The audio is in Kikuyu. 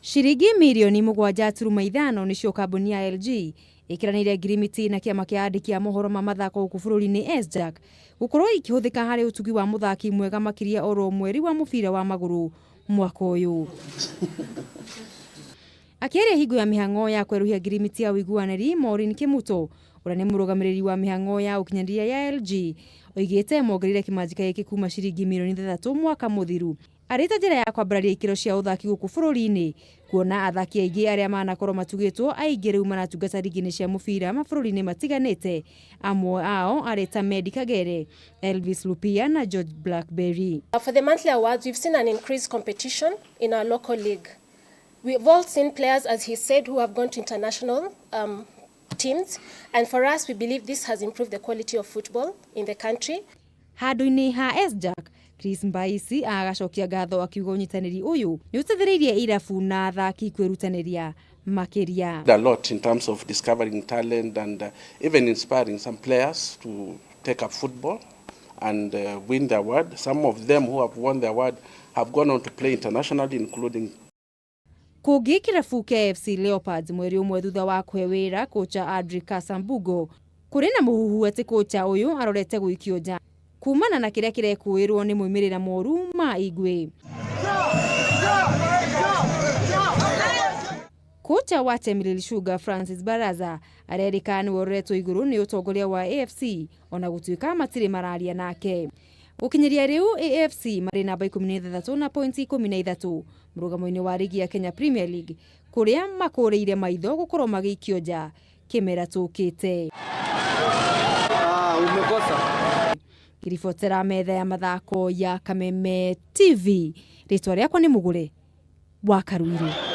Ciringi mirioni 7.5 nĩcio kambuni ya LG ĩkĩranĩire ngirimiti na kĩama kĩa andĩki a mohoro ma mathako gũkũ bũrũri-inĩ SJAK gũkorwo ikĩhũthĩka harĩ ũtugi wa mũthaki mwega makĩria oro mweri wa mũbira wa magũrũ mwaka ũyũ. Akĩaria hingo ya mĩhang'o ya kwerũhia ngirimiti ya ũiguanĩri, Maureen Kimuto ũrĩa nĩ mũrũgamĩrĩri wa mĩhang'o ya ũkinyanĩria ya LG oigĩte mongereire kĩmanjĩka gĩkĩ kuma ciringi mirioni 6 mwaka mũthiru arĩ ta njĩra ya kwambararia ikĩro cia ũthaki gũkũ bũrũri-inĩ kuona athaki aingĩ arĩa manakorwo matugĩtwo aingĩ rĩu maratungata rigi-inĩ cia mũbira mabũrũri-inĩ matiganĩte, amwe ao arĩ ta Meddie Kagere, Elvis Rupia na George Blackberry. For the monthly awards, we've seen an increased competition in our local league. We've all seen players, as he said, who have gone to international teams, and for us, we believe this has improved the quality of football in the country. Handũ-inĩ ha SJAK, Chris Mbaisi agacokia ngatho akiuga ũnyitanĩri ũyũ nĩ ũteithĩrĩirie irabu na athaki kwĩrutanĩria makĩria. A lot in terms of discovering talent and even inspiring some players to take up football and win the award. Some of them who have won the award have gone on to play internationally, including Kũngĩ kĩrabu kĩa AFC Leopards mweri ũmwe thutha wa kũhe wĩra kocha Adri Kasambugo, kũrĩ na mũhuhu atĩ kocha ũyũ arorete gũikio nja kumana na kĩrĩa kĩrekũĩrwo nĩ moimĩrĩra moru ma Igwe. Kocha wa Chemelil Sugar Francis Baraza arerĩka nĩwe ũroretwo igũrũ nĩ ũtongoria wa AFC ona gũtuĩka matirĩ mararia nake. Gũkinyĩria rĩu AFC marĩ namba 16 na pointi 13 mũrũgamo-inĩ wa rigi ya Kenya Premier League kũrĩa makũrĩire maitho gũkorwo magĩikio nja kĩmera tũkĩte. Umekosa. Ngĩribotera metha ya mathako ya Kameme TV, rĩtwa rĩakwa nĩ Mũgũre wa Karuiru.